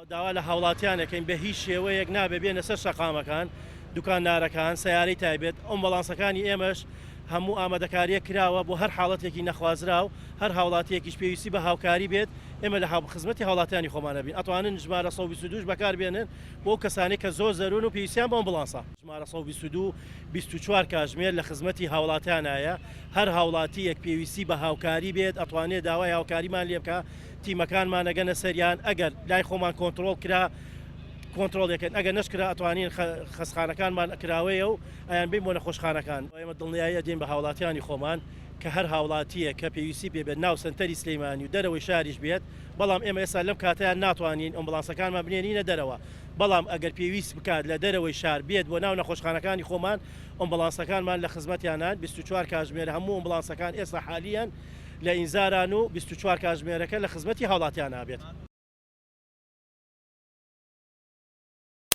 داوا لە هاوڵاتیان ئەکەین بە هیچ شێوەیەک نابێ بێنە سەر شەقامەکان، دوکاندارەکان، سەیارەی تایبەت، ئۆمبەڵانسەکانی ئێمەش هەموو ئامادەکارییەک کراوە بۆ هەر حاڵەتێکی نەخوازراو، هەر هاوڵاتییەکیش پێویستی بە هاوکاری بێت ئێمە لە خزمەتی هاوڵاتیانی خۆمان ئەبین، ئەتوانن ژمارە 122 ش بەکار بێنن بۆ ئەو کەسانەی کە زۆر زەروون و پێویستیان بە ئۆمبڵانسە. ژمارە 122 24 کاژمێر لە خزمەتی هاوڵاتیانایە، هەر هاوڵاتییەک پێویستی بە هاوکاری بێت ئەتوانێت داوای هاوکاریمان لێ بکا، تیمەکانمان ئەگەنە سەریان ئەگەر لای خۆمان کۆنتڕۆڵ کرا کۆنتڕۆڵ یەکەن ئەگەر نەشکرا ئەتوانین خەستخانەکانمان کراوەیە و ئەیان بین بۆ نەخۆشخانەکان. ئێمە دڵنیایی ئەدەین بە هاوڵاتیانی خۆمان کە هەر هاوڵاتییەک کە پێویستی پێ بێت ناو سەنتەری سلیمانی و دەرەوەی شاریش بێت بەڵام ئێمە ئێستا لەم کاتەیان ناتوانین ئۆمبڵانسەکانمان بنێرینە دەرەوە بەڵام ئەگەر پێویست بکات لە دەرەوەی شار بێت بۆ ناو نەخۆشخانەکانی خۆمان ئۆمبڵانسەکانمان لە خزمەتیانان 24 کاژمێر هەموو ئۆمبڵانسەکان ئێستا حالیەن لە ئینزاران و 24 کاتژمێرەکە لە خزمەتی هاوڵاتیانا بێت.